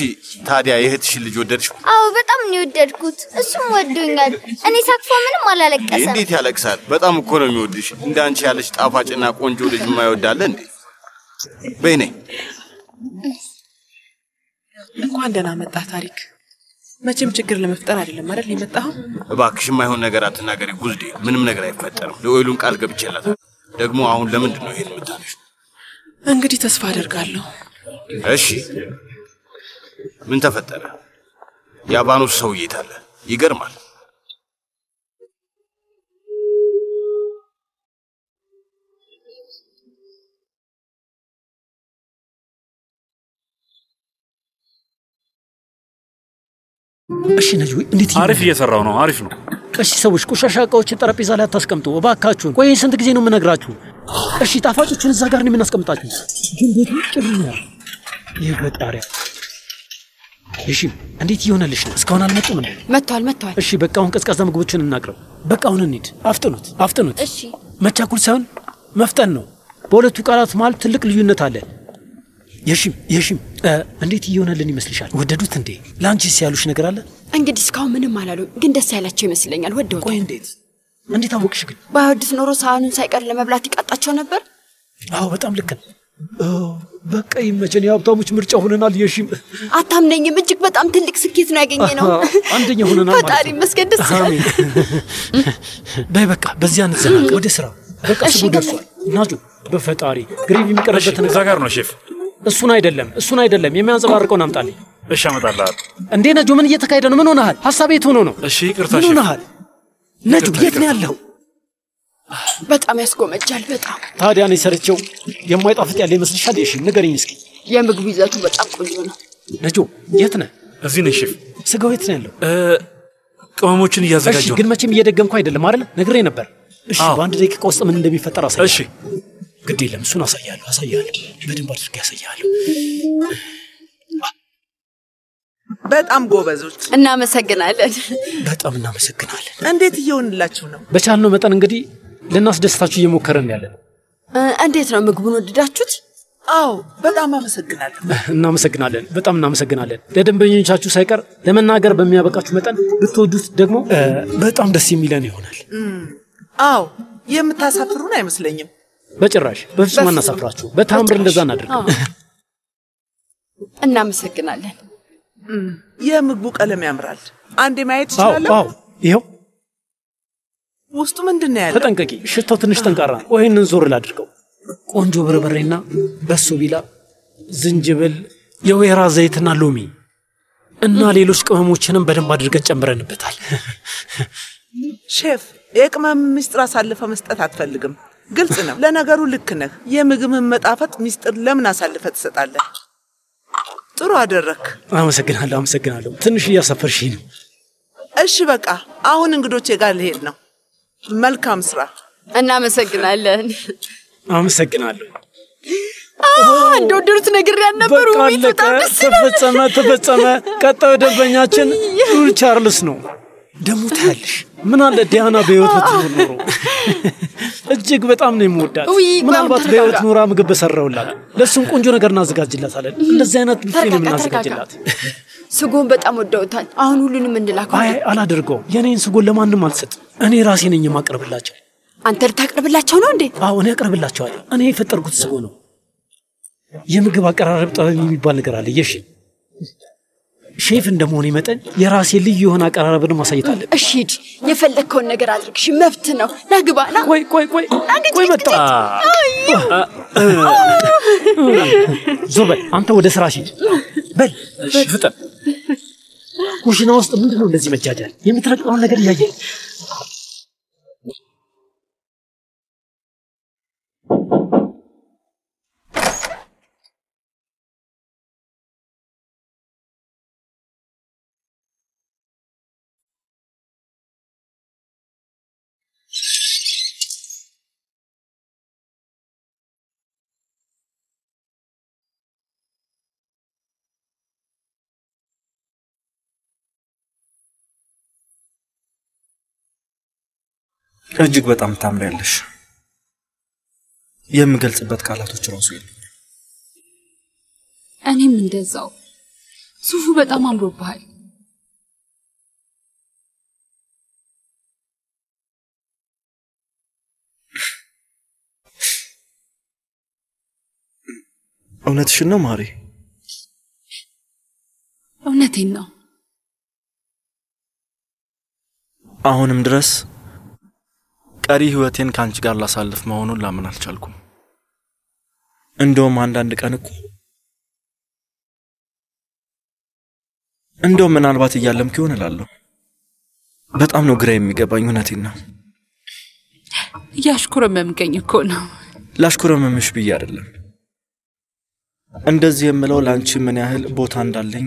ታዲያ የእህትሽን ልጅ ወደድሽው? አዎ በጣም ነው የወደድኩት። እሱም ወዶኛል። እኔ ሳቅፎ ምንም አላለቀሰም። እንዴት ያለቅሳል? በጣም እኮ ነው የሚወድሽ። እንደ አንቺ ያለች ጣፋጭና ቆንጆ ልጅ የማይወዳለ እንዴ? በይ ነይ። እንኳን ደህና መጣህ ታሪክ። መቼም ችግር ለመፍጠር አይደለም አይደል የመጣኸው? እባክሽ የማይሆን ነገር አትናገሪ ጉዝዴ። ምንም ነገር አይፈጠርም። ለኦይሉን ቃል ገብቼላታል። ደግሞ አሁን ለምንድን ነው ይሄን የምታነሺው? እንግዲህ ተስፋ አደርጋለሁ። እሺ ምን ተፈጠረ? የአባኖስ ሰውዬ የት አለ? ይገርማል። እሺ ነጅዊ፣ እንዴት አሪፍ እየሰራው ነው። አሪፍ ነው። እሺ ሰዎች፣ ቆሻሻ እቃዎችን ጠረጴዛ ላይ አታስቀምጡ እባካችሁን። ቆይ ስንት ጊዜ ነው የምነግራችሁ? እሺ ጣፋጮችን እዛ ጋር ነው የምናስቀምጣችሁ። ግን ቤቱ ጭር ነው ያለው። ይህ በጣሪያ እሺ፣ እንዴት እየሆነልሽ ነው? እስካሁን አልመጡም እንዴ? መጥተዋል መጥተዋል። እሺ በቃ አሁን ቀዝቃዛ ምግቦችን እናቅርብ። በቃ አሁን እንሂድ። አፍጥኑት፣ አፍጥኑት። እሺ መቻኮል ሳይሆን መፍጠን ነው። በሁለቱ ቃላት መሃል ትልቅ ልዩነት አለ። የሺም የሺም እንዴት እየሆነልን ይመስልሻል? ወደዱት እንዴ? ለአንቺስ ያሉሽ ነገር አለ? እንግዲህ እስካሁን ምንም አላሉም፣ ግን ደስ ያላቸው ይመስለኛል። ወደውታል። ቆይ እንዴት እንዴት አወቅሽ ግን? ባይወዱት ኖሮ ሳህኑን ሳይቀር ለመብላት ይቃጣቸው ነበር። አዎ በጣም ልክ ነው። በቃ ይመቸን። የሀብታሞች ምርጫ ሆነናል። የሺም አታምነኝም። እጅግ በጣም ትልቅ ስኬት ነው ያገኘነው። አንደኛ ሆነናል ማለት ፈጣሪ ነው። ይመስገን፣ ደስ ይላል። አሜን። በይ በቃ በዚያ እንዘናቅ፣ ወደ ስራ። በቃ እሺ፣ ስቡ ደርሷል። ናጁ በፈጣሪ gravy የሚቀርብበትን እዛ ጋር ነው ሼፍ። እሱን አይደለም፣ እሱን አይደለም፣ የሚያንጸባርቀውን አምጣልኝ። እሺ አመጣልሃለሁ። እንዴ ነጆ፣ ምን እየተካሄደ ነው? ምን ሆነሃል? ሀሳብ የት ሆኖ ነው? እሺ ይቅርታ ምን ሼፍ። ሆነሃል? ነጆ የት ነው ያለው? በጣም ያስጎመጃል። በጣም ታዲያ እኔ ሰርቼው የማይጣፍጥ ያለ ይመስልሻል? የሺ ንገሪኝ እስኪ። የምግቡ ይዘቱ በጣም ቆንጆ ነው። ነጆ የት ነህ? እዚህ ነኝ ሼፍ። ስጋው የት ነው ያለው? ቅመሞችን እያዘጋጀሁ እሺ፣ ግን መቼም እየደገምኩ አይደለም አይደል? ነግሬ ነበር። እሺ፣ በአንድ ደቂቃ ውስጥ ምን እንደሚፈጠር አሳያለሁ። እሺ፣ ግድ የለም እሱን አሳያለሁ፣ አሳያለሁ፣ በደንብ አድርጌ አሳያለሁ። በጣም ጎበዞች። እናመሰግናለን። በጣም እናመሰግናለን። እንዴት እየሆንላችሁ ነው? በቻልነው መጠን እንግዲህ ልናስደስታችሁ እየሞከረን ያለ ነው። እንዴት ነው ምግቡን ወደዳችሁት? አዎ፣ በጣም አመሰግናለሁ። እናመሰግናለን፣ በጣም እናመሰግናለን። ለደንበኞቻችሁ ሳይቀር ለመናገር በሚያበቃችሁ መጠን ብትወዱት ደግሞ በጣም ደስ የሚለን ይሆናል። አዎ፣ የምታሳፍሩን አይመስለኝም። በጭራሽ በፍጹም አናሳፍራችሁ። በታምር እንደዛ እናድርግ። አዎ። እናመሰግናለን። የምግቡ ቀለም ያምራል። አንዴ ማየት አዎ እችላለሁ? አዎ፣ ይኸው ውስጡ ምንድን ነው ያለው? ተጠንቀቂ፣ ሽታው ትንሽ ጠንካራ ነው። ይህንን ዞር ላድርገው። ቆንጆ በርበሬና በሶ ቢላ፣ ዝንጅብል፣ የወይራ ዘይትና ሎሚ እና ሌሎች ቅመሞችንም በደንብ አድርገን ጨምረንበታል። ሼፍ፣ የቅመም ምስጢር አሳልፈ መስጠት አትፈልግም። ግልጽ ነው። ለነገሩ ልክ ነህ። የምግብን መጣፈጥ ምስጢር ለምን አሳልፈ ትሰጣለህ? ጥሩ አደረክ። አመሰግናለሁ፣ አመሰግናለሁ። ትንሽ እያሳፈርሽኝ ነው። እሺ በቃ አሁን እንግዶቼ ጋር ልሄድ ነው። መልካም ስራ። እናመሰግናለን። አመሰግናለሁ። እንደወደዱት ነግሬያት ነበር። በቃ ውቢት አለቀ። በጣም ደስ ይላል። ተፈጸመ፣ ተፈጸመ። ቀጣዩ ደንበኛችን ሉል ቻርልስ ነው። ደግሞ ታያለሽ፣ ምን አለ ዲያና በህይወት ብትኖር ኖሮ። እጅግ በጣም ነው የምወዳት። ውይ፣ ቆይ ምናልባት አሁን በህይወት ተረጋጋ። ኖራ ምግብ በሰራውላት ለእሱም ቆንጆ ነገር እናዘጋጅላታለን። እንደዚህ አይነት ቡፌ ነው ተረጋጋ፣ የምናዘጋጅላት። ስጎን በጣም ወደውታል። አሁን ሁሉንም እንላከው። አይ አላደርገውም። የኔን ስጎን ለማንም አልሰጥም። እኔ ራሴ ነኝ የማቀርብላቸው። አንተ ልታቀርብላቸው ነው እንዴ? አዎ እኔ አቀርብላቸዋለሁ። እኔ የፈጠርኩት ስጎ ነው። የምግብ አቀራረብ ጥበብ የሚባል ነገር አለ። የሺ ሼፍ እንደመሆኔ መጠን የራሴ ልዩ የሆነ አቀራረብን ማሳየት አለብኝ። እሺ ሂድ፣ የፈለግከውን ነገር አድርግ። እሺ መብት ነው። ና ግባ፣ ና። ቆይ ቆይ ቆይ ቆይ መጣ። ዞር በል አንተ፣ ወደ ስራ ሂድ። በል ፍጠን። ኩሽና ውስጥ ምንድን ነው እንደዚህ መጃጃል? የምትረግጠውን ነገር እያየ እጅግ በጣም ታምሪያለሽ። የምገልጽበት ቃላቶች ራሱ የሉኝም። እኔም እንደዛው። ሱፉ በጣም አምሮብሃል። እውነትሽን ነው ማሪ? እውነቴን ነው። አሁንም ድረስ ቀሪ ህይወቴን ከአንቺ ጋር ላሳልፍ መሆኑን ላምን አልቻልኩም። እንደውም አንዳንድ ቀን እኮ እንደውም ምናልባት እያለምኩ ይሆን እላለሁ። በጣም ነው ግራ የሚገባኝ። እውነቴን ነው። እያሽኮረመምከኝ እኮ ነው። ላሽኮረመምሽ ብዬ አይደለም። እንደዚህ የምለው ለአንቺ ምን ያህል ቦታ እንዳለኝ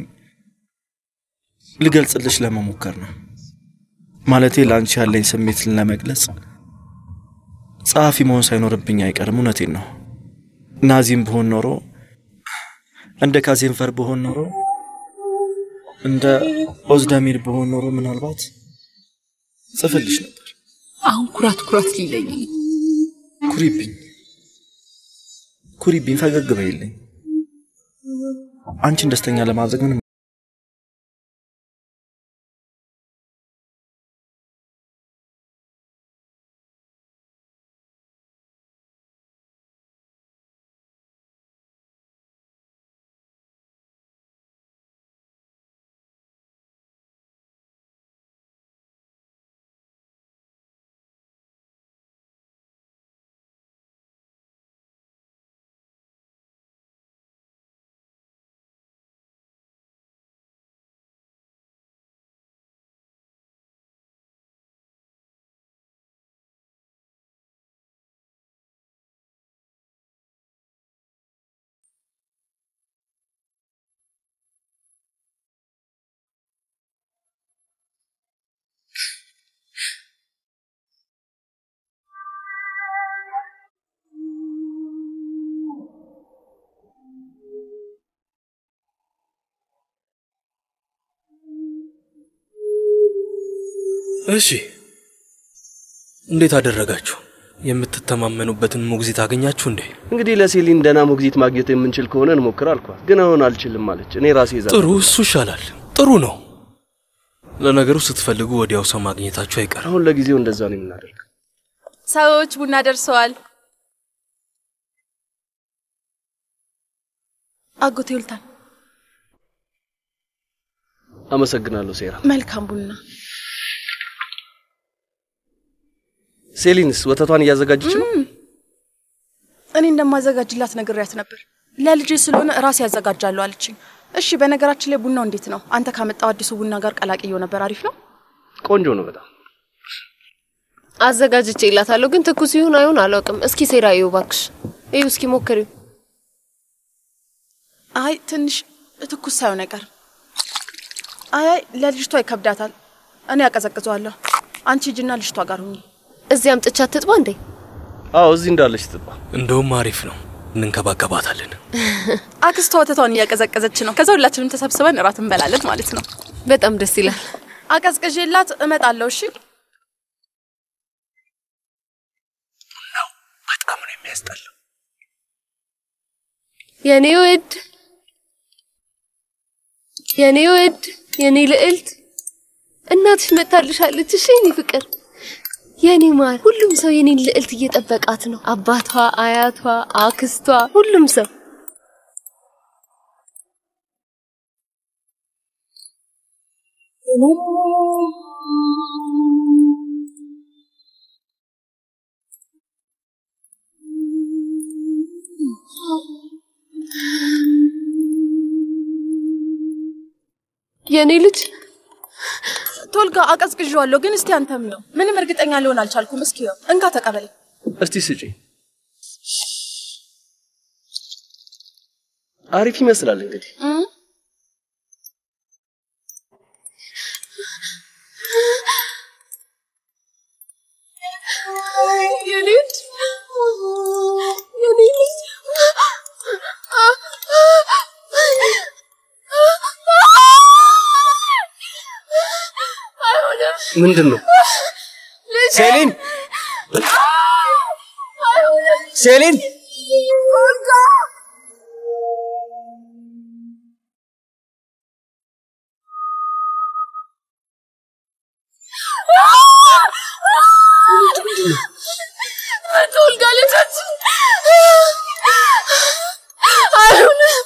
ልገልጽልሽ ለመሞከር ነው። ማለቴ ለአንቺ ያለኝ ስሜት ለመግለጽ ጸሐፊ መሆን ሳይኖርብኝ አይቀርም። እውነቴን ነው። ናዚም ብሆን ኖሮ፣ እንደ ካዜንፈር ብሆን ኖሮ፣ እንደ ኦዝደሚር ብሆን ኖሮ ምናልባት ጽፍልሽ ነበር። አሁን ኩራት ኩራት ሊለኝ ነው። ኩሪብኝ፣ ኩሪብኝ፣ ፈገግ በይልኝ። አንቺን ደስተኛ ለማድረግ ምንም እሺ እንዴት አደረጋችሁ? የምትተማመኑበትን ሞግዚት አገኛችሁ እንዴ? እንግዲህ ለሴሊን ደህና ሞግዚት ማግኘት የምንችል ከሆነ እንሞክር አልኳት። ግን አሁን አልችልም አለች። እኔ ራሴ ይዛ ጥሩ፣ እሱ ይሻላል። ጥሩ ነው። ለነገሩ ስትፈልጉ ወዲያው ሰው ማግኘታችሁ አይቀርም። አሁን ለጊዜው እንደዛ ነው የምናደርገው። ሰዎች ቡና ደርሰዋል። አጎቴ ይልታል። አመሰግናለሁ ሴራ። መልካም ቡና። ሴሊንስ ወተቷን እያዘጋጀች ነው? እኔ እንደማዘጋጅላት ነግሬያት ነበር። ለልጄ ስለሆነ ራሴ ያዘጋጃለሁ አለችኝ። እሺ፣ በነገራችን ላይ ቡናው እንዴት ነው? አንተ ካመጣው አዲሱ ቡና ጋር ቀላቅየው ነበር። አሪፍ ነው። ቆንጆ ነው በጣም። አዘጋጅቼ እላታለሁ፣ ግን ትኩስ ይሁን አይሁን አላውቅም። እስኪ ሴራ እዩ እባክሽ፣ እዩ እስኪ ሞክሪው። አይ ትንሽ ትኩስ ሳይሆን አይቀርም። አይ አይ ለልጅቷ ይከብዳታል። እኔ አቀዘቅዘዋለሁ። አንቺ ሂጂና ልጅቷ ጋር ሁኚ። እዚህ አምጥቻት ትጥባ እንዴ? አዎ እዚህ እንዳለች ትጥባ። እንደውም አሪፍ ነው፣ እንንከባከባታለን። አክስቷ ወተቷን እያቀዘቀዘች ነው። ከዛ ሁላችንም ተሰብስበን እራት እንበላለን ማለት ነው። በጣም ደስ ይላል። አቀዝቅዤላት እመጣለሁ። እሺ። ቡናው በጣም ነው የሚያስጠላው። የኔ ውድ፣ የኔ ውድ፣ የኔ ልዕልት እናትሽ መታልሻለች። እሺ የኔ ፍቅር፣ የኔ ማር፣ ሁሉም ሰው የኔን ልዕልት እየጠበቃት ነው። አባቷ፣ አያቷ፣ አክስቷ፣ ሁሉም ሰው። የኔ ልጅ ቶልጋ አቀዝቅዤዋለሁ፣ ግን እስቲ አንተም ነው። ምንም እርግጠኛ ልሆን አልቻልኩም። እስኪ ይኸው እንካ ተቀበል። እስቲ ስጪ። አሪፍ ይመስላል እንግዲህ። የኔ ልጅ፣ የኔ ልጅ፣ ምንድን ነው? ሴሊን ሴሊን ቶልጋ ልጃችን አይሆንም።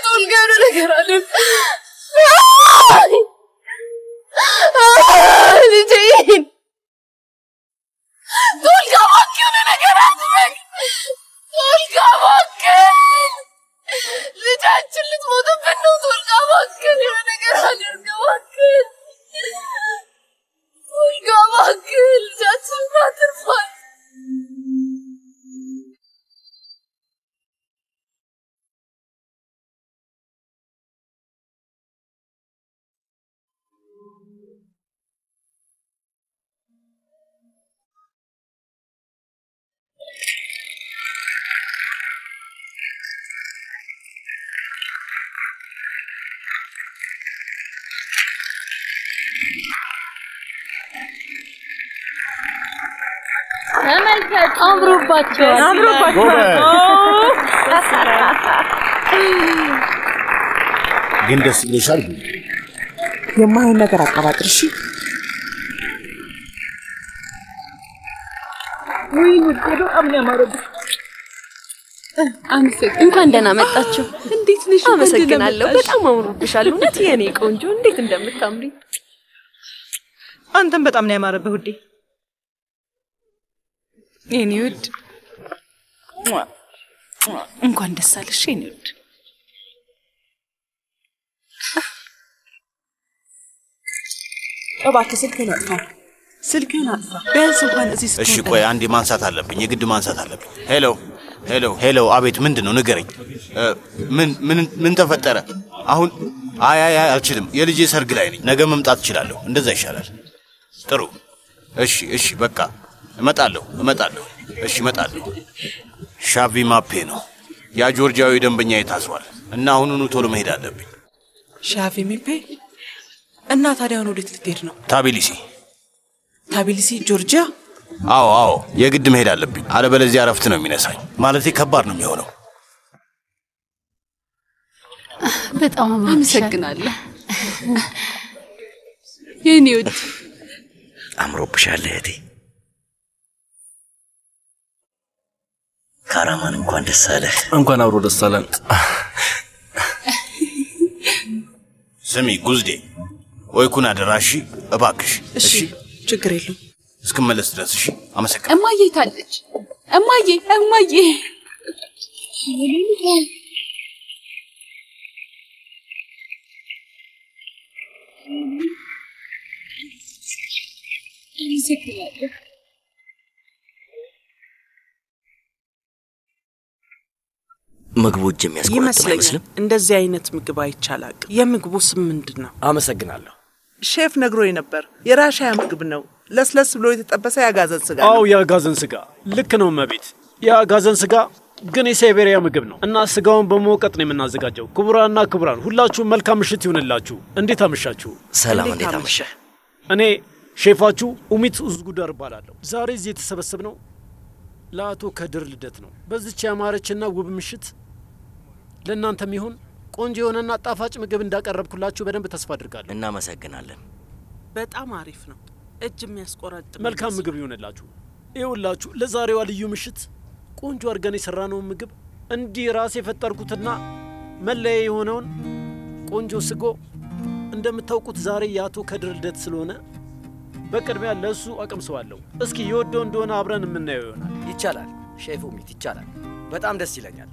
ቶልጋ የሆነ ነገር አለ። ልጄን ቶልጋ እባክህ የሆነ ነገር አድርግ። ቶልጋ እባክህ ልጃችን ልትሞትብን ነው። ቶልጋ እባክህ የሆነ ነገር አድርግ እባክህ። ቶልጋ እባክህ ልጃችንን አትርፋት። ተመልከት፣ አምሮባቸዋል። አምሮባቸዋል። ግን ደስ ይልሻል? የማይሆን ነገር አቀባጥር። እሺ ውይ ውዴ፣ በጣም ነው ያማረብሽ። እንኳን ደህና መጣችሁ። እንዴት ነሽ? አመሰግናለሁ። በጣም አምሮብሻል። እውነት የኔ ቆንጆ እንዴት እንደምታምሪ። አንተም በጣም ነው ያማረብህ ውዴ። የኔ ውድ እንኳን ደስ አለሽ የኔ ውድ። እባክህ ስልክህን አጥፋ፣ ስልክህን አጥፋ። ቢያንስ እንኳን እዚህ እሺ ስትሆን ቆይ አንዴ ማንሳት አለብኝ፣ የግድ ማንሳት አለብኝ። ሄሎ ሄሎ ሄሎ፣ አቤት፣ ምንድን ነው ንገረኝ። ምን ምን ምን ተፈጠረ አሁን? አይ አይ አይ አልችልም፣ የልጄ ሰርግ ላይ ነኝ። ነገ መምጣት እችላለሁ፣ እንደዛ ይሻላል። ጥሩ፣ እሺ እሺ፣ በቃ እመጣለሁ እመጣለሁ። እሺ እመጣለሁ። ሻቪ ማፔ ነው ያ ጆርጂያዊ ደንበኛ ታስሯል እና አሁኑኑ ቶሎ መሄድ አለብኝ። ሻፊ ሚፔ እና ታዲያ አሁን ወዴት ልትሄድ ነው? ታቢሊሲ። ታቢሊሲ ጆርጂያ? አዎ አዎ፣ የግድ መሄድ አለብኝ። አለበለዚያ እረፍት ነው የሚነሳኝ። ማለቴ ከባድ ነው የሚሆነው። በጣም አመሰግናለሁ የኔ ውድ። አምሮብሻል እህቴ። ካራማን እንኳን ደስ አለህ። እንኳን አብሮ ደስ አለን። ስሚ ጉዝዴ፣ ወይኩን አደራ። እሺ እባክሽ። እሺ ችግር የለውም። እስክመለስ ድረስ እሺ። አመሰግናለሁ። እማዬ ታለች። እማዬ እማዬ አመሰግናለሁ። ምግቡ እጅ የሚያስቆረጥም ይመስለኛል አይመስልም? እንደዚህ አይነት ምግብ አይቼ አላውቅም። የምግቡ ስም ምንድን ነው? አመሰግናለሁ። ሼፍ ነግሮኝ ነበር። የራሻያ ምግብ ነው። ለስለስ ብሎ የተጠበሰ የአጋዘን ስጋ አዎ ነው። የአጋዘን ስጋ ልክ ነው እመቤት። የአጋዘን ስጋ ግን የሳይቤሪያ ምግብ ነው እና ስጋውን በመውቀጥ ነው የምናዘጋጀው። ክቡራንና ክቡራን ሁላችሁም መልካም ምሽት ይሁንላችሁ። እንዴት አመሻችሁ? ሰላም፣ እንዴት አመሸህ? እኔ ሼፋችሁ ኡሚት ኡዝጉዳር እባላለሁ። ዛሬ እዚህ የተሰበሰብነው ለአቶ ከድር ልደት ነው። በዚች ያማረችና ውብ ምሽት ለእናንተ የሚሆን ቆንጆ የሆነና ጣፋጭ ምግብ እንዳቀረብኩላችሁ በደንብ ተስፋ አድርጋለሁ። እናመሰግናለን። በጣም አሪፍ ነው። እጅ የሚያስቆረጥም መልካም ምግብ ይሆንላችሁ። ይኸውላችሁ ለዛሬዋ ልዩ ምሽት ቆንጆ አድርገን የሰራነውን ምግብ እንዲህ ራሴ የፈጠርኩትና መለያ የሆነውን ቆንጆ ስጎ እንደምታውቁት ዛሬ የአቶ ከድር ልደት ስለሆነ በቅድሚያ ለእሱ አቀምሰዋለሁ። እስኪ የወደው እንደሆነ አብረን የምናየው ይሆናል። ይቻላል ሼፍ ኡሚት ይቻላል። በጣም ደስ ይለኛል።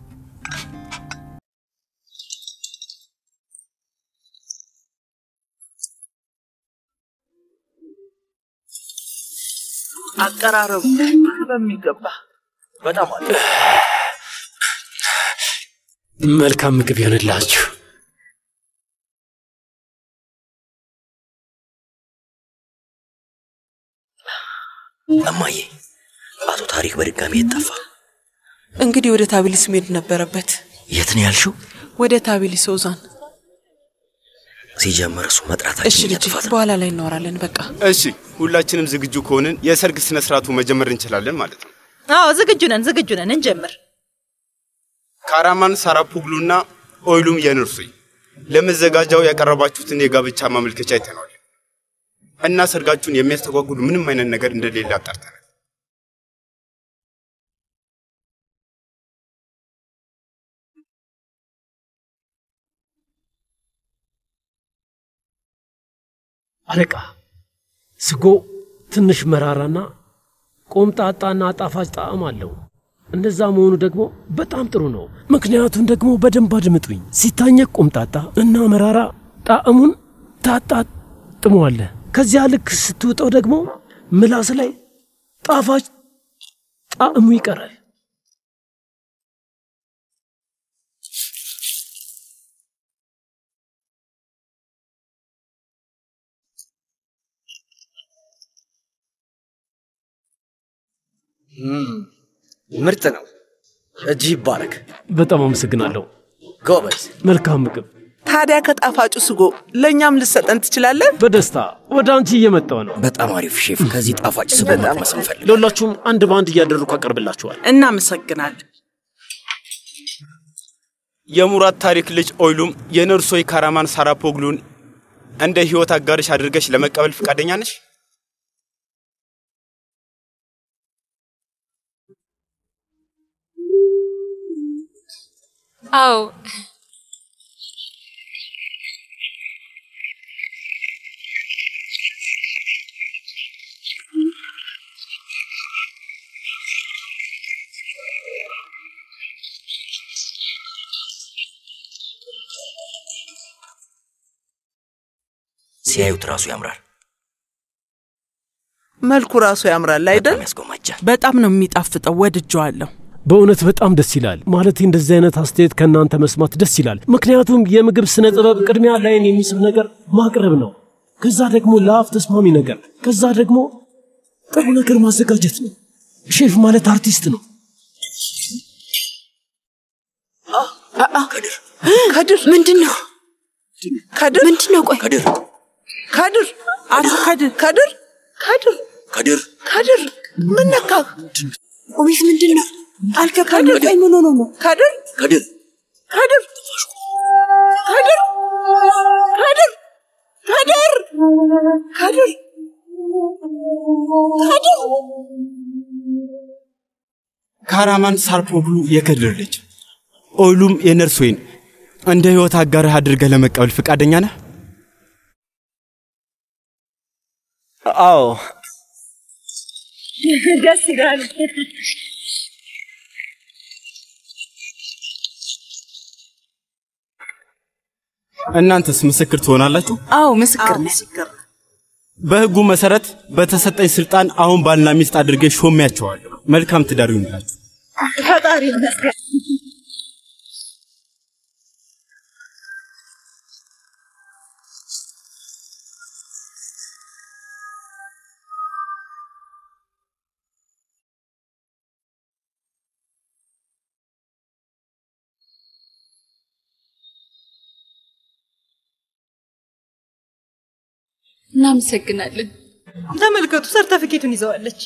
አቀራረቡ በሚገባ በጣም አሪፍ። መልካም ምግብ ይሆንላችሁ። እማዬ፣ አቶ ታሪክ በድጋሚ የት ጠፋ? እንግዲህ ወደ ታቢሊስ መሄድ ነበረበት። የት ነው ያልሽው? ወደ ታቢሊስ ኦዛን። ሲጀመር እሱ እሺ መጥራታችን ልጄ፣ እያጥፋት ነው። በኋላ ላይ እናወራለን። በቃ እሺ፣ ሁላችንም ዝግጁ ከሆንን የሰርግ ስነ ስርዓቱ መጀመር እንችላለን ማለት ነው። አዎ ዝግጁ ነን፣ ዝግጁ ነን። እንጀምር። ካራማን ሳራፑግሉና ኦይሉም የንርሱኝ ለመዘጋጃው ያቀረባችሁትን የጋብቻ ማመልከቻ አይተነዋል እና ሰርጋችሁን የሚያስተጓጉል ምንም አይነት ነገር እንደሌለ አጣርተናል። አለቃ፣ ስጎ ትንሽ መራራና ቆምጣጣና ጣፋጭ ጣዕም አለው። እንደዛ መሆኑ ደግሞ በጣም ጥሩ ነው። ምክንያቱም ደግሞ በደንብ አድምጡኝ። ሲታኘክ ቆምጣጣ እና መራራ ጣዕሙን ታጣጥመዋለህ። ከዚያ ልክ ስትውጠው ደግሞ ምላስ ላይ ጣፋጭ ጣዕሙ ይቀራል። ምርጥ ነው። እጅ ይባረክ። በጣም አመሰግናለሁ። ጎበዝ። መልካም ምግብ። ታዲያ ከጣፋጩ ስጎ ለእኛም ልትሰጠን ትችላለህ? በደስታ ወደ አንቺ እየመጣሁ ነው። በጣም አሪፍ ሼፍ። ከዚህ ጣፋጭ ስጎ መቅመስ እንፈልግ። ለሁላችሁም አንድ በአንድ እያደረኩ አቀርብላችኋል። እናመሰግናለን። የሙራት ታሪክ ልጅ ኦይሉም የነርሶይ ካራማን ሳራፖግሉን እንደ ህይወት አጋርሽ አድርገሽ ለመቀበል ፈቃደኛ ነሽ? አዎ ሲያዩት ራሱ ያምራል። መልኩ ራሱ ያምራል አይደል? ያስጎመጃል። በጣም ነው የሚጣፍጠው፣ ወድጄዋለሁ። በእውነት በጣም ደስ ይላል። ማለት እንደዚህ አይነት አስተያየት ከእናንተ መስማት ደስ ይላል። ምክንያቱም የምግብ ስነ ጥበብ ቅድሚያ ላይን የሚስብ ነገር ማቅረብ ነው። ከዛ ደግሞ ለአፍ ተስማሚ ነገር፣ ከዛ ደግሞ ጥሩ ነገር ማዘጋጀት ነው። ሼፍ ማለት አርቲስት ነው። ከድር ምንድን ነው? ከድር ምንድን ነው? ቆይ ከድር ከድር፣ አቶ ከድር፣ ከድር፣ ከድር፣ ከድር፣ ከድር፣ ምን ነካህ? ኦሚት ምንድን ነው አልገባኝም። ቆይ ምን ሆኖ ነው? ከድር፣ ከድር፣ ከድር፣ ከድር፣ ከድር፣ ከድር፣ ከድር፣ ከድር። ካራማን ሳርፖግሉ የከድር ልጅ ኦይሉም የነርሶይን እንደ ህይወት አጋርህ አድርገህ ለመቀበል ፈቃደኛ ነህ? አዎ። ደስ ይላል። እናንተስ ምስክር ትሆናላችሁ? አዎ ምስክር ነን። በህጉ መሰረት በተሰጠኝ ስልጣን አሁን ባልና ሚስት አድርጌ ሾሜያቸዋለሁ። መልካም ትዳር ይሁንላችሁ። ፈጣሪ ይመስገን። እናመሰግናለን። ተመልከቱ፣ ሰርተፊኬቱን ይዘዋለች።